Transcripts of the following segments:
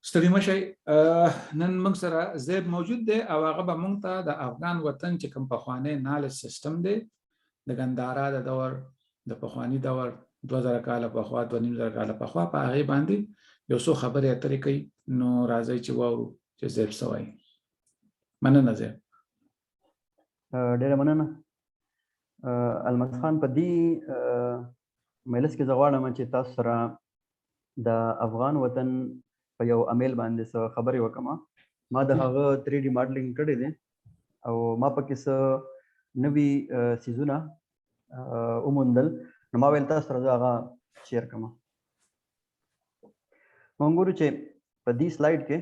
ستړي مه شئ. نن موږ سره زیب موجود دی او هغه به موږ ته د افغان وطن چې کوم پخوانی knowledge system دی، د ګندارا د دور، د پخوانی دور، 2000 کاله پخوا، 2500 کاله پخوا، په هغې باندې یو څو خبرې اترې کوي. نو راځئ چې واورو چې زیب څه وایي. مننه زیب. ډېره مننه الماس خان. په دې مجلس کې زه غواړم چې تاسو سره د افغان وطن په یو امیل باندې څه خبرې وکړم. ما د هغه 3D modeling کړی دی او ما پکې څه نوي څیزونه وموندل، نو ما ویل تاسو سره زه هغه share کړم. موږ ګورو چې په دې slide کې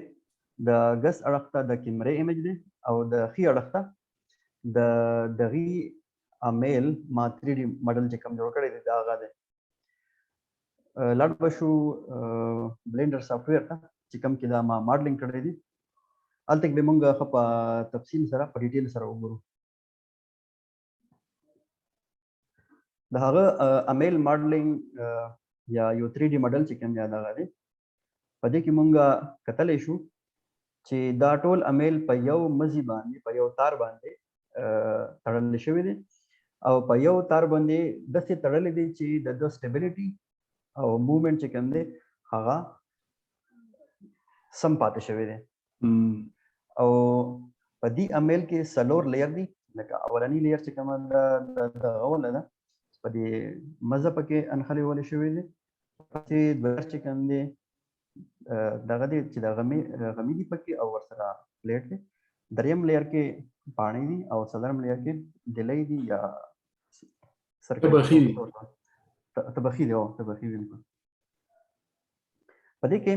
د ګس اړخ ته د کیمرې image دی او د ښي اړخ ته د دغې امیل ما 3D model چې کوم جوړ کړی دی، دا هغه دی. لاړ به شو Blender software ته چې کوم کې دا ما modeling کړی دی. هلته کې به مونږ ښه په تفصیل سره، په detail سره وګورو. د هغه امیل modeling یا یو 3D model چې کوم یا دغه دی، په دې کې مونږ کتلی شو چې دا ټول امیل په یو مزي باندې، په یو تار باندې تړل شوی دی او په یو تار باندې داسې تړلی دی چې د ده stability او movement چې کوم دی هغه سم پاتې شوی دی. او په دې امیل کې څلور layer دي. لکه اولنی layer چې کومه ده، دغه وله ده، په دې مزه پکې انخلې شوې دي. پسې دویم چې کوم دی دغه دی چې د غمي دي پکې او ورسره plate دی. دریم layer کې پاڼې دي او څلورم layer کې دلۍ دي یا تبخي دي. تبخي دي، او تبخي دي. په دې کې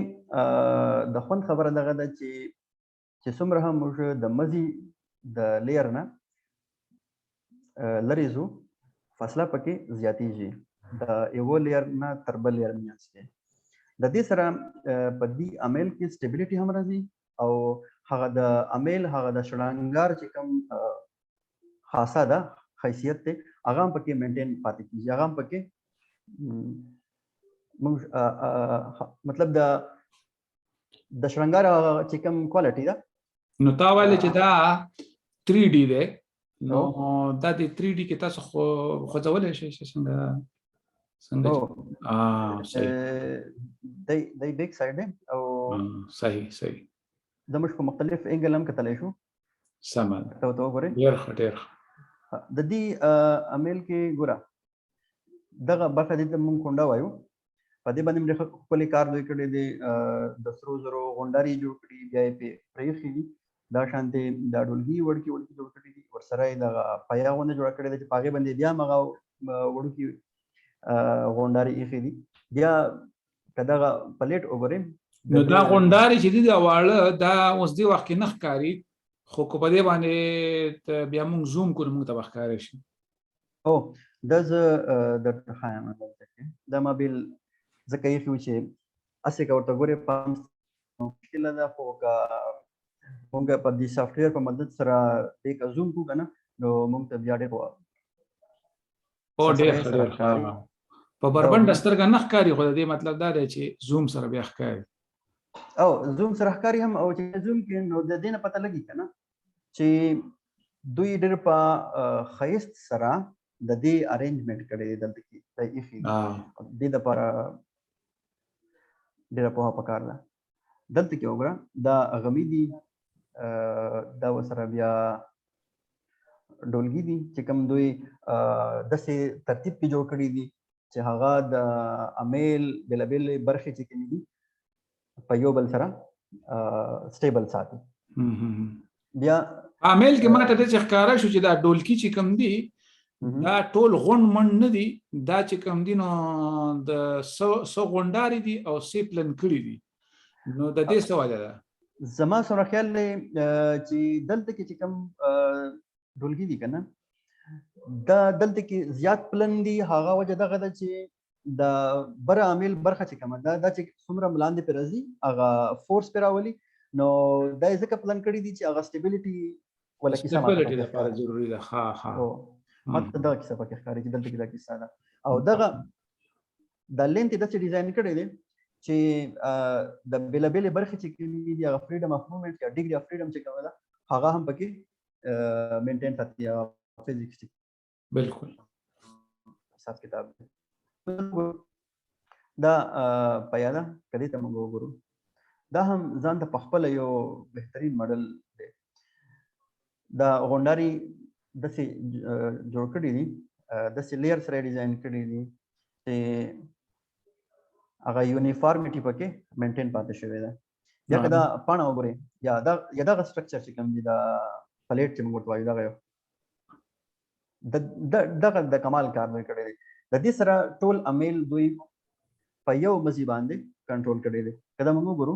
د خوند خبره دغه ده چې څومره هم موږ د مزي د layer نه لرې ځو، فاصله پکې زیاتیږي د یو layer نه تر بل layer میانځ کې. د دې سره په دې امیل کې stability هم راځي او هغه د امیل هغه د شړنګار چې کوم خاصه ده، خیثیت دی، هغه هم پکې maintain پاتې کیږي. هغه هم پکې موږ مطلب د شړنګار هغه چې کوم quality ده. نو تا ویل چې دا 3D دی، نو دا د 3D کې تاسو خوځولی شئ چې څنګه څنګه؟ صحیح. دی back side دی او صحیح صحیح. د موږ په مختلف angle هم کتلی شو. سمه ده. ته ورته وګورئ. ډېر ښه، ډېر ښه. د دې امیل کې ګوره دغه برخه دې ته موږ کونډه وایو. په دې باندې ډېر ښکلی کار دوی کړی دی. د سرو زرو غونډارې یې جوړ کړي، بیا یې پرې پرېښي دي. دا شانتې دا ډولګي وړکي وړکي جوړ کړي دي، ورسره یې دغه پیا غوندې جوړه کړې ده چې په هغې باندې بیا هم هغه وړوکي غونډارې ایښي دي. بیا که دغه plate وګورئ، نو دا غونډارې چې دي دا واړه، دا اوس دې وخت کې نه ښکاري، خو که په دې باندې بیا موږ zoom کړو موږ ته به ښکاره شي. او دا زه درته ښایم دلته کې دا ما بیل ځکه ایښي وو چې هسې که ورته ګورې پام مشکله ده، خو که موږ په دې software په مدد سره دې که zoom کړو که نه، نو موږ ته بیا ډېر او ډېر ښه، ډېر ښه. په بربنډه سترګه نه ښکاري، خو د دې مطلب دا دی چې zoom سره بیا ښکاري. او zoom سره ښکاري هم، او چې zoom کې نو د دې نه پته لګي که نه چې دوی ډېر په ښایست سره د دې arrangement کړی دی. دلته کې دا ایښي دي. دې دپاره ډېره پوهه پکار ده. دلته کې وګوره دا غمي دي، دا ورسره بیا ډولګي دي چې کوم دوی داسې ترتیب کې جوړ کړي دي چې هغه د امیل بېلابېلې برخې چې کومې دي په یو بل سره stable ساتي. بیا امیل کې ماته داسې ښکاره شو چې دا ډولکي چې کوم دي دا ټول غونډ منډ نه دي، دا چې کوم دي نو د څه غونډارې دي او څه پلن کړي دي. نو د دې څه وجه ده؟ زما څومره خیال دی چې دلته کې چې کوم ډولګي دي که نه، دا دلته کې زیات پلن دي. هغه وجه دغه ده چې د بر عامل برخه چې کومه ده، دا چې څومره لاندې پرې راځي هغه force پرې راولي، نو دا یې ځکه پلن کړي دي چې هغه stability ولا کیسه ماته stability پکې لپاره ښکاري. ضروري ده. ښه، ښه. ماته دغه کیسه پکې ښکاري چې دلته کې دا کیسه ده. او دغه د length یې داسې design کړی دی چې د بېلابېلې برخې چې کومې دي، هغه freedom of movement یا degree of freedom چې کومه ده، هغه هم پکې maintain ساتي، فزکس. حساب کتاب دی. دا پیاده کدی ته موږ وګورو، دا هم ځان ته په خپله یو بهترین ماډل دی. دا غونډاري داسې جوړ کړي دي، داسې layer سره design کړي دي چې هغه uniformity پکې maintain پاتې شوې ده. بیا که دا پاڼه وګورئ یا دغه structure چې کوم دی، دا plate چې موږ ورته وایو، دغه یو دغه د کمال کار دوی کړی دی. د دې سره ټول امیل دوی په یو مزي باندې کنټرول کړی دی. که دا موږ وګورو،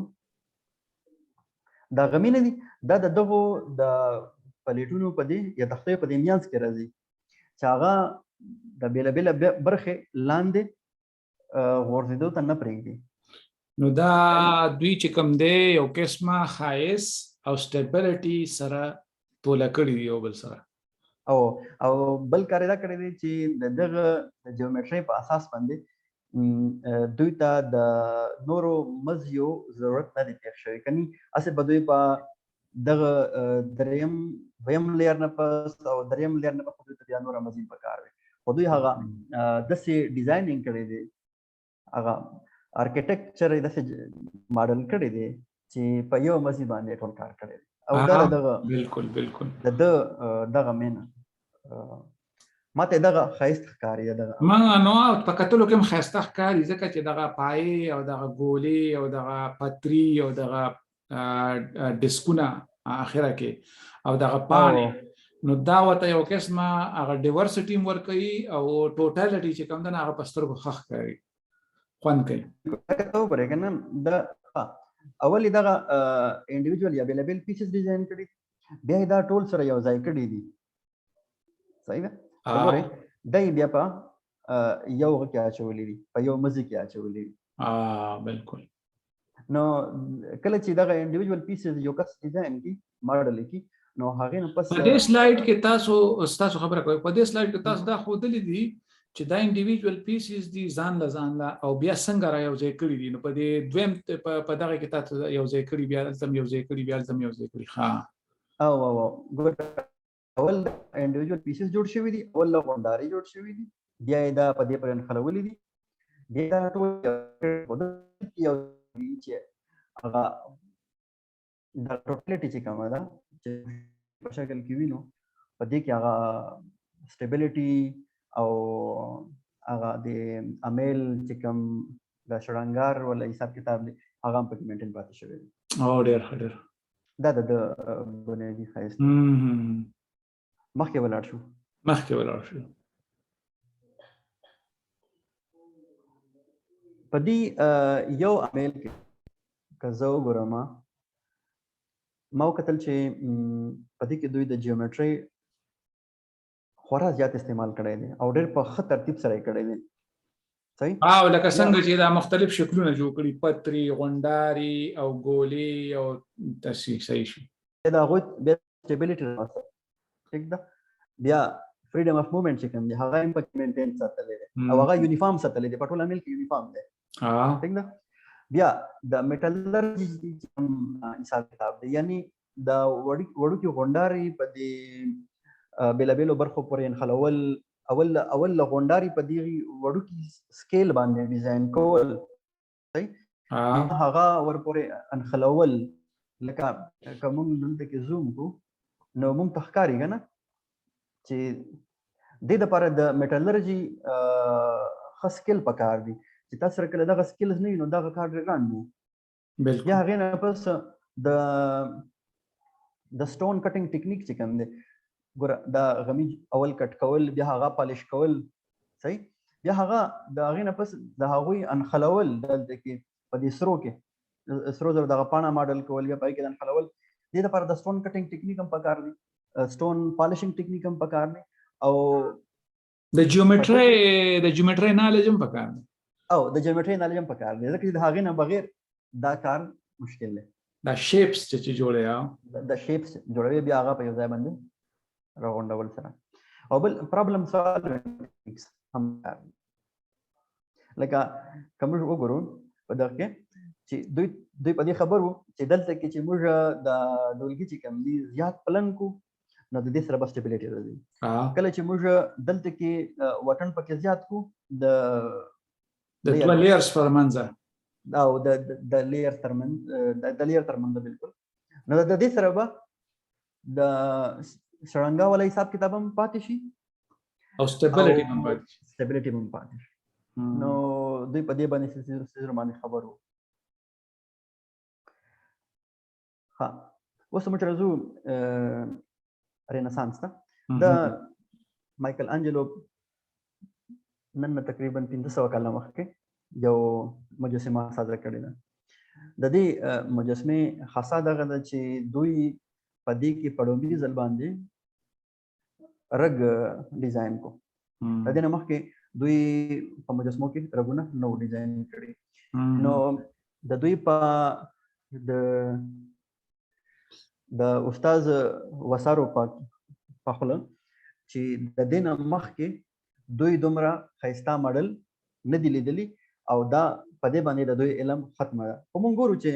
دا غمي نه دي، دا د دغو د پلیټونو په دې یا تختیو په دې میانځ کې راځي چې هغه د بېلابېله برخې لاندې غورځېدو ته نه پرېږدي. نو دا دوی چې کوم دی، یو قسمه ښایست او stability سره توله کړي دي یو بل سره. او بل کار یې دا کړی دی چې د دغه د geometry په اساس باندې دوی ته د نورو مزیو ضرورت نه دی پېښ شوی. کني هسې به دوی په دغه دریم دویم layer نه پس او دریم layer نه پس دوی ته بیا نوره مزي پکار وي، خو دوی هغه داسې designing کړی دی، هغه architecture یې داسې ماډل کړی دی چې په یو مزي باندې ټول کار کړی دی. او دا دغه بالکل بالکل د ده دغه مینه ماته دغه ښایست ښکاري دغه. ما نو په کتلو کې هم ښایسته ښکاري، ځکه چې دغه پایې او دغه ګولې او دغه پتري او دغه ډسکونه اخره کې او دغه پاڼې، نو دا ورته یو قسمه هغه diversity هم ورکوي او totality چې کوم ده نه، هغه په سترګو ښه ښکاري، خوند کوي. لکه ته وګورې که نه، دا اول یې دغه individual یا بېلابېل pieces design کړي، بیا یې دا ټول سره یو ځای کړي دي. صحیح ده؟ وګورئ، دا یې بیا په یو غږ کې اچولي دي، په یو مزي کې اچولي دي. بالکل. نو کله چې دغه individual pieces یو کس design کړي، ماډل کړي، نو هغې نه پس په دې slide کې تاسو خبره کوئ، په دې slide کې تاسو دا ښودلي دي چې دا individual pieces دي ځان له ځان له او بیا څنګه را یو ځای کړي دي. نو په دې دویم په دغه کې تاسو یو ځای کړي، بیا هلته هم یو ځای کړي، بیا هلته هم یو ځای کړي. ښه. او او او ګوره، اول individual pieces جوړ شوي دي، اول له غونډارې جوړ شوي دي، بیا یې دا په دې پورې نښلولي دي، بیا دا ټول یو دي چې هغه د totality چې کومه ده چې په شکل کې وینو، په دې کې هغه stability او هغه د امیل چې کوم د شړنګار ولا حساب کتاب دی، هغه هم پکې maintain پاتې شوی دی. او ډېر ښه، ډېر. دا د بنیادي ښایست. مخکې ولاړ شو. مخکې ولاړ شو. په دې یو امیل کې که زه وګورم، ما وکتل چې په دې کې دوی د geometry خورا زیات استعمال کړی دی او ډېر په ښه ترتیب سره یې کړی دی. صحیح؟ او لکه څنګه چې دا مختلف شکلونه جوړ کړي، پتري، غونډاري او ګولې او داسې. صحیح شو. دا هغوی بیا stability راوسته، ټیک ده؟ بیا freedom of movement چې کوم دی، هغه هم پکې maintain ساتلی دی او هغه uniform ساتلی دی، په ټول امیل کې uniform دی. ټیک ده؟ بیا د metallurgy چې کوم حساب کتاب دی، یعنی د وړوکي غونډارې په دې بېلابېلو برخو پورې نښلول، اول له غونډارې په دې وړوکي scale باندې design کول، صحیح؟ هغه ورپورې نښلول. لکه که موږ دلته کې zoom کړو نو موږ ته ښکاري که نه چې دې دپاره د metallurgy ښه skill پکار دی چې تاسو سره کله دغه skills نه وي، نو دغه کار ډېر ګران دی. بیا هغې نه پس د stone cutting technique چې کوم دی، ګوره دا غمی اول cut کول، بیا هغه polish کول، صحیح؟ بیا هغه د هغې نه پس د هغوی انخلول دلته کې په دې سرو کې، سرو زرو دغه پاڼه ماډل کول، بیا په هغې کې د انخلول. دې دپاره د stone cutting technique هم پکار دی، stone polishing technique هم پکار دی او د geometry knowledge هم پکار دی. او د geometry knowledge هم پکار دی، ځکه چې د هغې نه بغیر دا کار مشکل دی. دا shapes چې جوړوي. د shapes جوړوي، بیا هغه په یو ځای باندې راغونډول سره. او بل problem solving هم، لکه که موږ وګورو په دغه کې چې دوی په دې خبر وو چې دلته کې چې موږ د ډولګي چې کوم دي زیات پلن کو، نو د دې سره به stability راځي. کله چې موږ دلته کې واټن پکې زیات کو، د د دوه layers ترمنځ او د layer ترمنځ، د layer ترمنځ بالکل، نو د دې سره به د شړنګا والا حساب کتاب هم پاتې شي او stability هم پاتې شي، stability هم پاتې شي. نو دوی په دې باندې څیزونو باندې خبر وو. ها، اوس موږ راځو رینسانس ته. د مایکل انجلو نن نه تقریبا 500 کاله مخکې یو مجسمه سازه کړې ده. د دې مجسمې خاصه دغه ده چې دوی په دې کې په لومړي ځل باندې رګ design کو. د دې نه مخکې دوی په مجسمو کې رګونه نه وو design کړي. نو د دوی په د استاد وسارو په خوله چې د دې نه مخکې دوی دومره ښایسته ماډل نه دي لیدلي او دا په دې باندې د دوی علم ختمه ده. خو موږ ګورو چې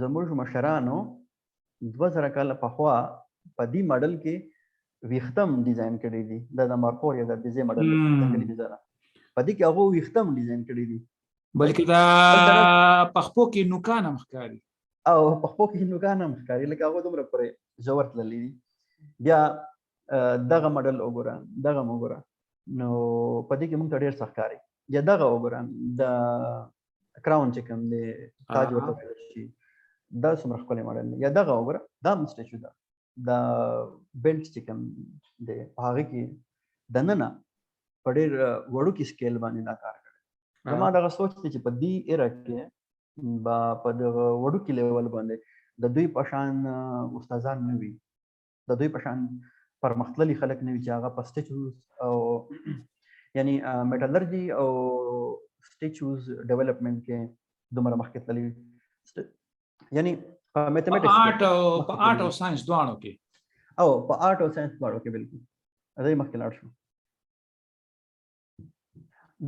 زموږ مشرانو 2000 کاله پخوا په دې ماډل کې ویښتم design کړی دي. دا د مارخور یا د بیزې ماډل دی، ځنګلي بیزه ده. په دې کې هغو ویښتم design کړی دي، بلکې دا په خپو کې نوکان هم ښکاري. او په خپو کې نوکان هم ښکاري، لکه هغو دومره پرې ژور تللي دي. بیا دغه ماډل وګوره، دغه هم وګوره، نو په دې کې موږ ته ډېر څه ښکاري. یا دغه وګوره، د crown چې کوم دی، تاج ورته ویل شي، دا څومره ښکلی ماډل دی. یا دغه وګوره، دا هم statue ده، دا belt چې کوم دی په هغه کې دننه په ډېر وړوکي scale باندې دا کار کړی. زما دغه سوچ دی چې په دې era کې به په دغه وړوکي level باندې د دوی په شان استادان نه وي، د دوی په شان پرمختللي خلک نه وي چې هغه په statues او یعنی metallurgy او statues development کې دومره مخکې تللي وي. یعنی په mathematics art او په art او science دواړو کې، او په art او science دواړو کې بالکل هغه مخکې لاړ شو.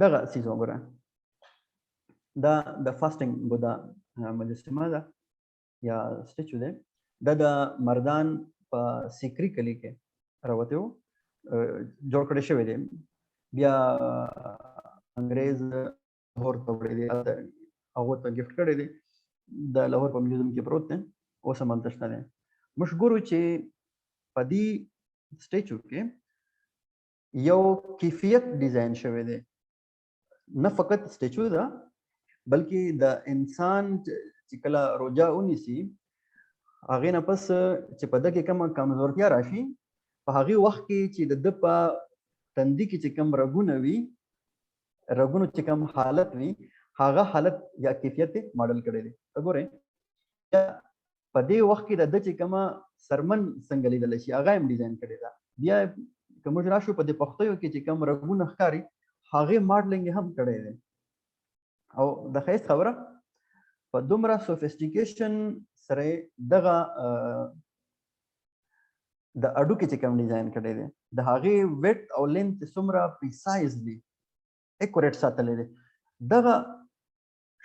دغه څیز وګوره، دا د fasting بودا مجسمه ده یا statue دی. دا د مردان په سیکري کلي کې راوتی و، جوړ کړی شوی دی. بیا انګرېز لاهور ته وړی دی، هلته هغو ته gift کړی دی، د لاهور په museum کې پروت دی، اوس هم هلته شته دی. موږ ګورو چې په دې statue کې یو کیفیت design شوی دی، نه فقط statue ده بلکې د انسان چې کله روژه ونیسي هغې نه پس چې په ده کې کومه کمزورتیا راشي، په هغې وخت کې چې د ده په تندي کې چې کوم رګونه وي، رګونو چې کوم حالت وي، هغه حالت یا کیفیت یې ماډل کړی دی. ته ګورې په دې وخت کې د ده چې کومه سرمن څنګه لیدلی شي، هغه یې هم design کړې ده. بیا که موږ راشو په دې پښتیو کې چې کوم رګونه ښکاري، هغې modeling یې هم کړی دی. او د ښایست خبره په دومره sophistication سره دغه د اډوکې چې کوم design کړی دی، د هغې width او length څومره precisely accurate ساتلی دی. دغه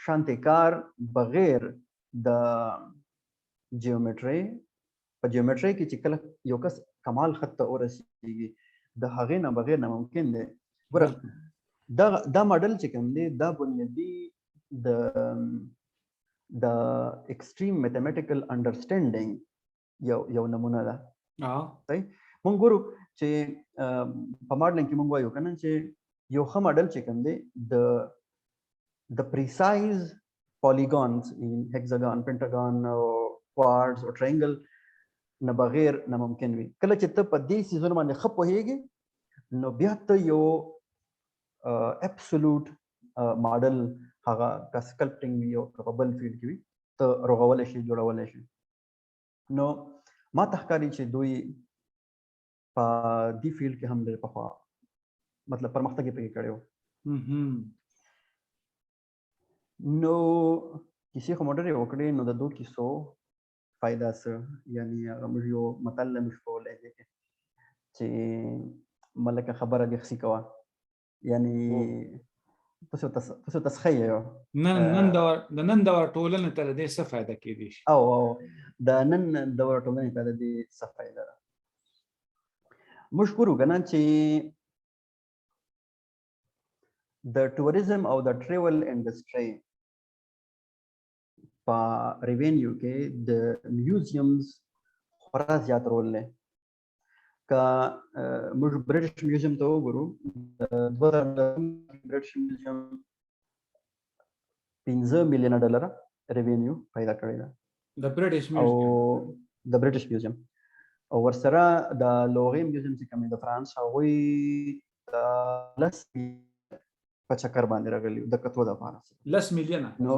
شانتې کار بغیر د geometry، په geometry کې چې کله یو کس کمال خط ته ورسیږي، د هغې نه بغیر ناممکن دی. ګوره دا ماډل چې کوم دی، دا بنیادي د extreme mathematical understanding یو نمونه ده. صحیح، مونږ ګورو چې په modeling کې مونږ وایو که نه چې یو ښه ماډل چې کوم دی، د precise polygons in hexagon, pentagon او quartz او triangle نه بغیر ناممکن وي. کله چې ته په دې څیزونو باندې ښه پوهېږې، نو بیا ته یو absolute model، هغه که sculpting وي او که په بل field کې وي، ته رغولی شي، جوړولی شي. نو ما ته ښکاري چې دوی په دې field کې هم ډېر پخوا مطلب پرمختګ یې پکې کړی و. نو کیسې خو مو ډېرې وکړې، نو د دوو کیسو فایده څه؟ یعنی هغه موږ یو متل دی موږ په لهجه کې چې ملکه خبره دې خسي کوه، یعنی تاسو تسخی یو. نن نن دور، د نن دور ټولنې ته د دې څه فایده کېدی شي؟ او د نن دور ټولنې ته د دې څه فایده ده؟ موږ ګورو که نه چې د ټوریزم او د ټریول انډستری په ریونیو کې د میوزیمز خورا زیات رول دی. که موږ برټش میوزیم ته وګورو، د 2000 برټش میوزیم 5 میلیونه ډالر ریونیو پیدا کړې ده. د برټش او د برټش میوزیم، او ورسره د لوغې میوزیم چې کوم د فرانس، هغوی د 10 په چکر باندې راغلي د کتو دپاره. 10 میلیونه؟ نو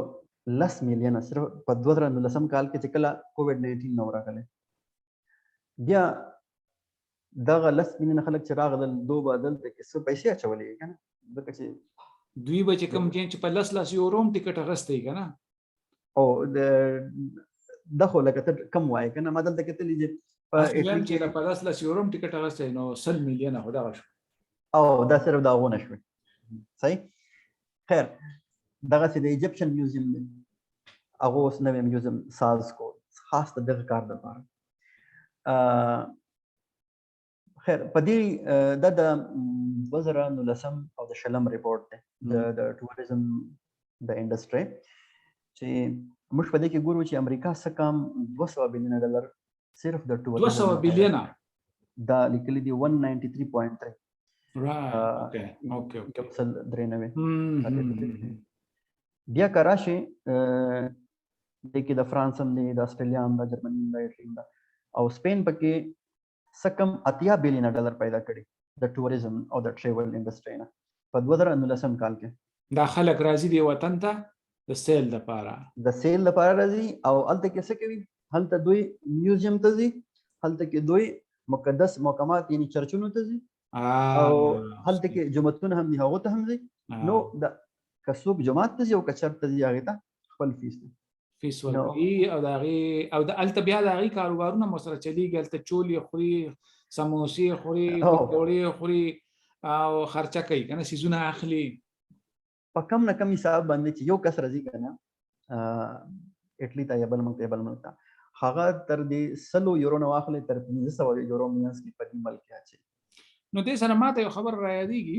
10 میلیونه صرف په 2019 کال کې چې کله کووډ 19 نه راغلی، بیا دغه 10 میلیونه خلک چې راغلل، دوی به دلته کې څه پیسې اچولې که نه، ځکه چې دوی به چې کوم چې په لس لس یورو هم ټیکټ اخیستی که نه. او دا خو لکه ته کم وایې که نه، ما دلته کتلي چې په چې په لس لس یورو هم ټیکټ اخیستی، نو 100 میلیونه خو دغه شو. او دا صرف د هغو نه شوې. صحیح. خیر، دغسې د ایجپشن میوزیم دی، هغه اوس نوی میوزیم ساز کو خاص د دغه کار دپاره. خیر، په دې دا د 2019 او د شلم رپورټ دی د ټوریزم د انډستری، چې موږ په دې کې ګورو چې امریکا څه کم 200 بیلیونه ډالر صرف د ټوریزم 200 بیلیونه دا لیکلي دي، 193.3. اوکې اوکې اوکې 193. بیا که راشي دې کې د فرانس هم دی، د اسټرالیا هم ده، جرمني هم ده، اټلي هم ده، او سپین پکې څه کم 80 بیلیونه ډالر پیدا کړي د ټوریزم او د ټریول انډستری نه په 2019 کال کې. دا خلک راځي دی وطن ته د سیل دپاره، د سیل دپاره راځي، او هلته کې څه کوي؟ هلته دوی میوزیم ته ځي، هلته کې دوی مقدس مقامات یعنی چرچونو ته ځي، او هلته کې جوماتونه هم دي، هغو ته هم ځي. نو د که څوک جومات ته ځي او که چرته ځي، هغې ته خپل فیس دی، فیس ورکوي، او د هغې او د هلته بیا د هغې کاروبارونه مو سره چلیږي. هلته چولې خوري، سموسې خوري، پکوړې خوري، او خرچه کوي که نه، څیزونه اخلي. په کم نه کم حساب باندې چې یو کس راځي که نه اټلي ته یا بل ملک ته یا بل ملک ته، هغه تر دې 100 یورو نه واخلې تر 500 یورو مینځ کې په دې ملک کې اچوي. نو دې سره ماته یو خبر را یادېږي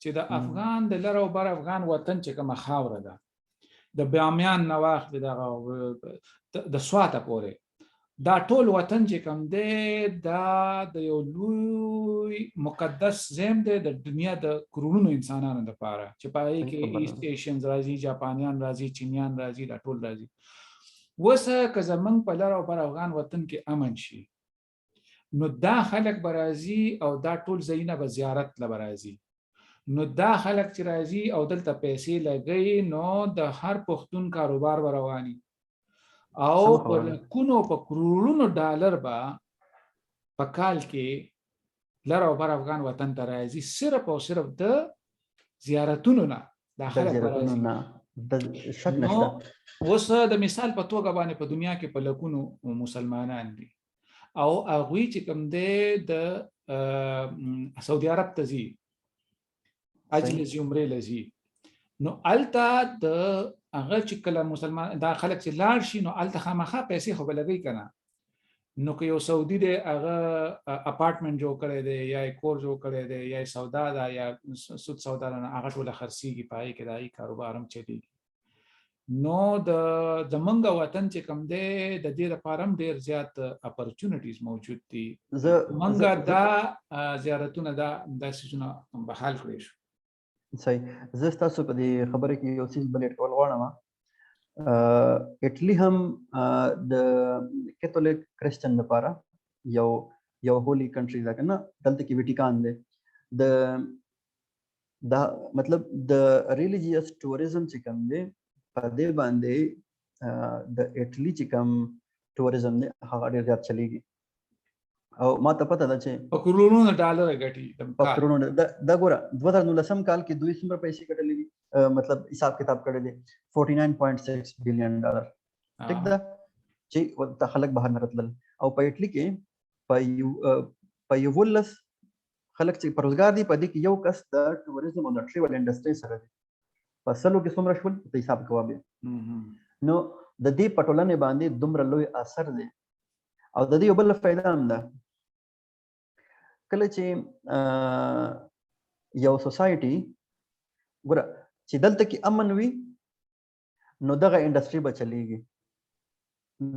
چې د افغان د لر او بر افغان وطن چې کومه خاوره ده، د بامیان نه واخلې دغه د سواته پورې، دا ټول وطن چې کوم دی، دا د یو لوی مقدس ځای دی د دنیا د کروړونو انسانانو دپاره، چې په هغې کې ایست ایشینز راځي، جاپانیان راځي، چینیان راځي، دا ټول راځي. اوس که زمونږ په لر او بر افغان وطن کې امن شي، نو دا خلک به راځي او دا ټول ځایونه به زیارت له به راځي. نو دا خلک چې راځي او دلته پیسې لګوي، نو د هر پښتون کاروبار به رواني، او په لکونو په کروړونو ډالر به په کال کې لر او بر افغان وطن ته راځي، صرف او صرف د زیارتونو نه دا خلک به راځي. شک نشته. اوس د مثال په توګه باندې په دنیا کې په لکونو مسلمانان دي، او هغوی چې کوم دی د سعودي عرب ته ځي، حج له ځي، عمرې له ځي، نو هلته د هغه چې کله مسلمان دا خلک چې لاړ شي، نو هلته خامخا پیسې خو به لګوي که نه. نو که یو سعودي دی، هغه اپارتمنټ جوړ کړی دی، یا یې کور جوړ کړی دی، یا یې سودا ده، یا سود سودا ده، هغه ټوله خرڅېږي، په هغې کې د هغې کاروبار هم چلېږي. نو د زمونږ وطن چې کوم دی، د دې لپاره هم ډېر زیات اپرچونټیز موجود دي. مونږ دا زیارتونه دا څیزونه بحال کړی شو. صحیح. زه ستاسو په دې خبره کې یو څیز بل کول غواړم. اټلی هم د کاتولیک کرسچن لپاره یو هولي کنټری ده که نه، دلته کې ویټیکان دی. د دا مطلب د ریلیجیس ټوریزم چې کوم دی، په دې باندې د اټلی چې کوم ټوریزم دی، هغه ډېر زیات چلیږي. او ما ته پته ده چې په کروړونو ډالر ګټي. په کروړونو. دا ګوره 2019 کال کې دوی څومره پیسې ګټلې دي، مطلب حساب کتاب کړی دی 49.6 بیلین ډالر. ټیک ده چې ورته خلک بهر نه راتلل. او په اټلی کې په 11 خلک چې په روزګار دي، په دې کې یو کس د ټوریزم او د ټریول انډستری سره دی. په سلو کې څومره شول، ته حساب کوه بیا. نو د دې په ټولنې باندې دومره لوی اثر دی. او د دې یو بله فایده هم ده، کله چې یو سوسایټي ګوره چې دلته کې امن وي، نو دغه انډستری به چلیږي،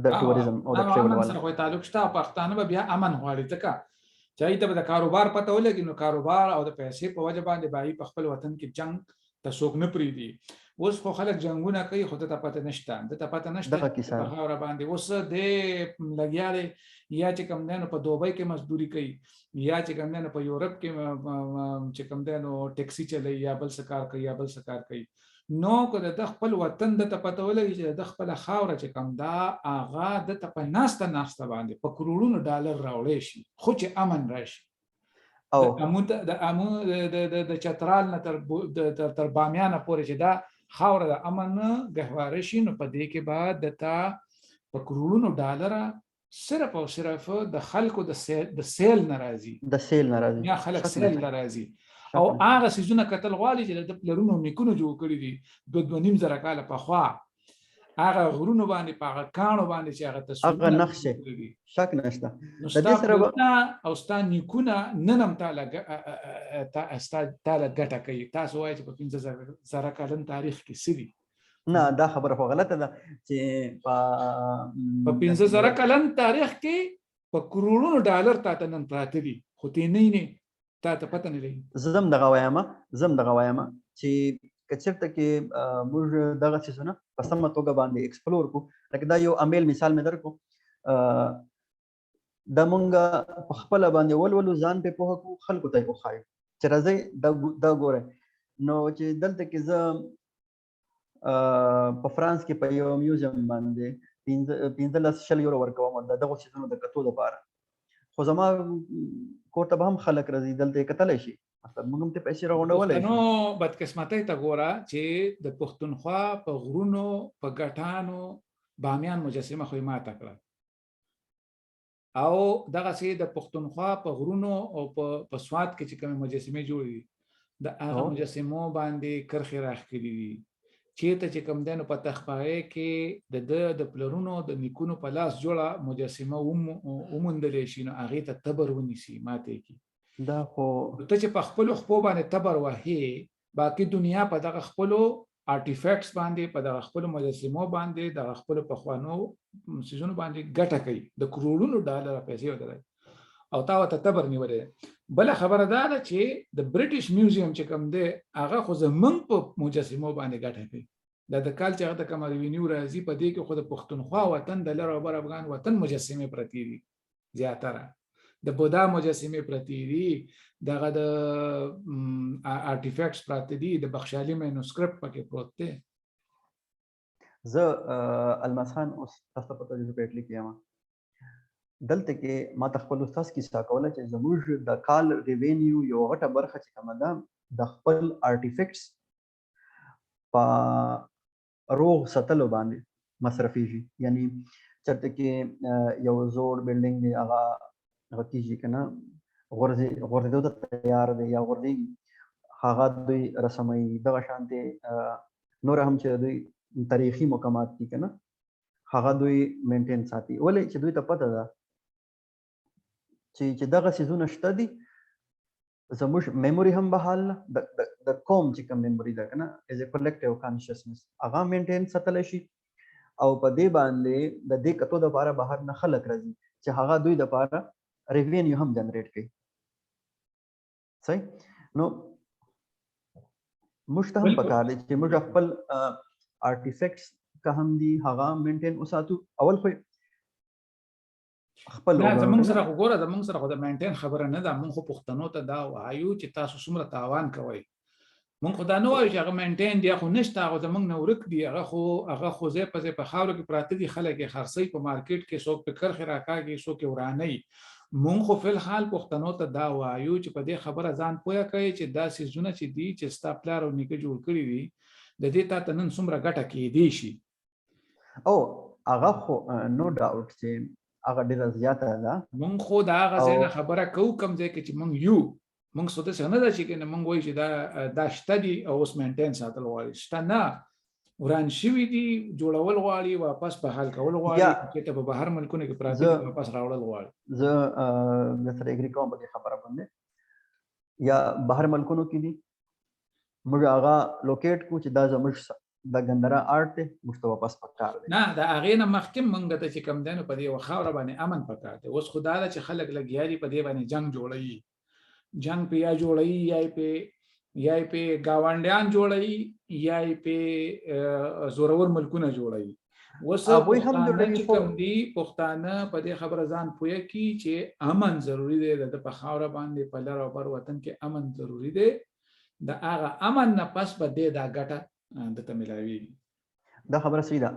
د ټوریزم او د ټریول والا سره خو تعلق شته. پښتانه به بیا امن غواړي، ځکه چې ته به د کاروبار پته ولګي، نو کاروبار او د پیسې په وجه باندې به په خپل وطن کې جنگ ته څوک نه پریږدي. اوس خو خلک جنگونه کوي، خو ته پته نشته، د ته پته نشته په خاوره باندې اوس د لګیا دی، یا چې کم دی نو په دوبۍ کې مزدوري کوي، یا چې کم دی نو په یورپ کې چې کم دی نو ټیکسي چلوي، یا بل څه کار کوي، یا بل څه کار کوي. نو که د خپل وطن د ته پته ولګي چې د خپل خاوره چې کم دا هغه د ته په ناسته ناسته باندې په کروړونو ډالر راوړی شي، خو چې امن راشي. او امو د امو د چترال نه تر بامیانه پورې چې دا خاوره د امن ګهواره شي، نو په دې کې به د تا په کروړونو ډالر صرف او صرف د خلکو د سیل ناراضي، د سیل ناراضي، یا خلک سیل ناراضي، او هغه سیزونه کتل غواړي چې د پلرونو نیکونو جوړ کړي دي 2-2.5 زره کاله پخوا، هغه غرونو باندې، په هغه کاڼو باندې چې هغه تصویرونه، هغه نقشې، شک نشته. د دې سره او ستا نیکونه نن هم تاله ګټه کوي. تاسو وایئ چې په 5000 کلن تاریخ کې څه دي؟ نه، دا خبره خو غلطه ده چې په 5000 کلن تاریخ کې په کروڑونو ډالر تاته نن پراته دي، خو ته نه نه تا ته پته نه لګي. زم دغه وایم چې که چېرته کې موږ دغه څیزونه په سمه توګه باندې explore کو، لکه دا یو امیل مثال مې درکو، دا مونږ په خپله باندې ولولو، ځان پې پوهه کو، خلکو ته یې وښایو چې راځئ دا ګورئ. نو چې دلته کې زه په فرانس کې په یو museum باندې 15-20 یورو ورکوم د دغو څیزونو د کتو دپاره، خو زما کور ته به هم خلک راځي، دلته یې کتلی شي، مطلب موږ هم ته پیسې راغونډولی شو. نو بدقسمتۍ ته ګوره چې د پښتونخوا په غرونو، په ګټانو، بامیان مجسمه خو یې ماته کړه، او دغسې د پښتونخوا په غرونو او په سوات کې چې کومې مجسمې جوړې دي، د هغه مجسمو باندې کرښې راښکلي دي. چیرته چې کوم دی نو په تخپایې کې د ده د پلرونو د نیکونو په لاس جوړه مجسمه وموندلی شي، نو هغې ته تبر ونیسي، ماتې کړي. دا خو ته چې په خپلو خپو باندې تبر وهې، باقي دنیا په دغه خپلو artifacts باندې، په دغه خپلو مجسمو باندې، دغه خپلو پخوانو څیزونو باندې ګټه کوي، د کروړونو ډالر پیسې ورته، او تا ورته تبر نیولی. بله خبره دا ده چې د British Museum چې کوم دی، هغه خو زمونږ په مجسمو باندې ګټه کوي. دا د کال چې هغه ته کومه revenue راځي، په دې کې خو د پښتونخوا وطن، د لر او بر افغان وطن مجسمې پرتې دي، زیاتره د بودا مجسمې پرتې دي، دغه د artifacts پراته دي، د بخشالي manuscript پکې پروت دی. زه الماس خان اوس تاسو ته پته ده، زه په اټلي کې یم. دلته کې ما ته خپل استاد کیسه کوله چې زموږ د کال revenue یو غټه برخه چې کومه ده، د خپل artifacts په روغ ساتلو باندې مصرفیږي. یعنی چرته کې یو زوړ building دی، هغه هغه کیږي که نه، غورځېدو ته تیار دی یا غورځېږي، هغه دوی رسموي. دغه شانتې نور هم چې دوی تاریخي مقامات دي که نه، هغه دوی maintain ساتي. ولې چې دوی ته پته ده چې دغه څیزونه شته دي، زموږ memory هم بحال، د قوم چې کوم memory ده که نه، as a collective consciousness، هغه maintain ساتلی شي. او په دې باندې د دې کتو دپاره بهر نه خلک راځي چې هغه دوی دپاره revenue هم generate کوي. صحیح؟ نو موږ ته هم پکار دی چې موږ خپل artifacts که هم دي، هغه maintain وساتو. اول خو خپل نه، زمونږ سره خو ګوره، زمونږ سره خو د maintain خبره نه ده. مونږ خو پښتنو ته دا وایو چې تاسو څومره تاوان کوئ. مونږ خو دا نه وایو چې هغه maintain دی، خو نشته، هغه زمونږ نه ورک دي. هغه خو ځای په ځای په خاورو کې پراته دي، خلک یې خرڅوي په مارکیټ کې، څوک په کرښې راکاږي، څوک یې ورانوي. مونږ خو فلحال پښتنو ته دا وایو چې په دې خبره ځان پوهه کړئ چې دا څیزونه چې دي، چې ستا پلار او نیکه جوړ کړي دي، د دې تا ته نن څومره ګټه کېدی شي. او هغه خو no doubt چې هغه ډېره زیاته ده. مونږ خو د هغه ځای نه خبره کوو کوم ځای کې چې مونږ یو. موږ څه داسې نه ده چې کنه موږ وایو چې دا شته دي او اوس maintain ساتل غواړي، شته نه، وران شوي دي، جوړول غواړي، واپس بحال کول غواړي، چې ته په بهر ملکونو کې پراته دي واپس راوړل غواړي. زه د سره agree کوم په دې خبره باندې، یا بهر ملکونو کې دي، موږ هغه locate کو چې دا زموږ د ګندرا art دی، موږ ته واپس پکار دی. نه، د هغې نه مخکې موږ ته چې کوم دی نو په دې یوه خاوره باندې امن پکار دی. اوس خو دا ده چې خلک لګیا دي په دې باندې جنګ جوړوي، جنګ پې یا جوړوي، یا یې پې ګاونډیان جوړوي، یا یې پې زورور ملکونه جوړوي. اوس هغوی هم پښتانه جوړوي، چې خو کوم دي، پښتانه په دې خبره ځان پوهه کړي چې امن ضروري دی، د ده په خاوره باندې په لر او بر وطن کې امن ضروري دی. د هغه امن نه پس به دې دا ګټه ده ته ملاویږي. دا خبره صحیح ده.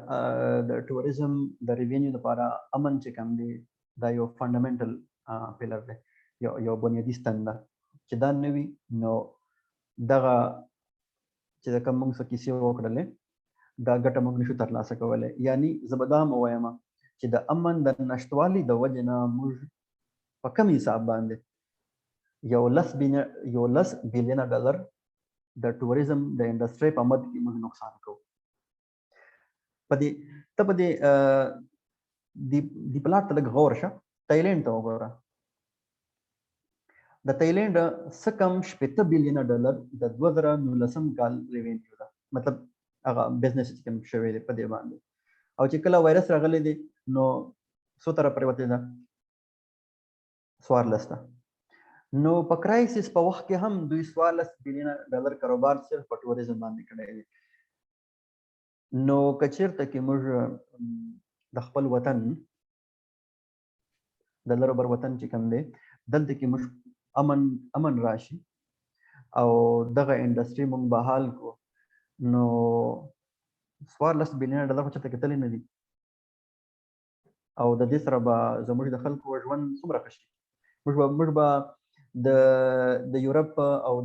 د tourism د revenue لپاره امن چې کوم دی دا یو fundamental pillar دی، یو بنیادي ستن ده چې دا نه وي نو دغه چې د کوم موږ څه کیسې وکړلې دا ګټه موږ نشو ترلاسه کولی. یعنی زه به دا هم ووایم چې د امن د نشتوالي د وجې نه موږ په کم حساب باندې یو لس بیلینه ډالر د tourism د industry په مد کې موږ نقصان کوو. په دې ته په دې، دې پلاټ ته لږ غور شه، تایلند ته وګوره. د تایلند څه کم شپېته بیلینه ډالر د 2019 کال revenue ده، مطلب هغه business چې کوم شوی دی په دې باندې. او چې کله وایرس راغلی دی نو څو ته راپرېوتې ده؟ 14 ته. نو په crisis په وخت کې هم دوی 14 بیلینه ډالر کاروبار صرف په tourism باندې کړی دی. نو که چېرته کې موږ د خپل وطن د لر او بر وطن چې کوم دی دلته کې موږ امن راشي او دغه industry موږ بحال کړو نو 14 بیلینه ډالر خو چېرته کتلی نه دي، او د دې سره به زموږ د خلکو ژوند څومره ښه شي. موږ به د یورپ او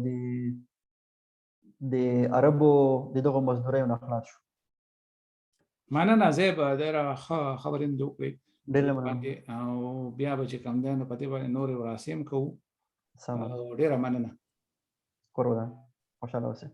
د عربو د دغو مزدوریو نه خلاص شو. مننه زیب، ډېره ښه خبرې مې وکړې. ډېره مننه. باندې، او بیا به چې کوم دی نو په دې باندې نورې وراسې هم کوو. سمه ده. او ډېره مننه. کور ودان، خوشحاله اوسئ.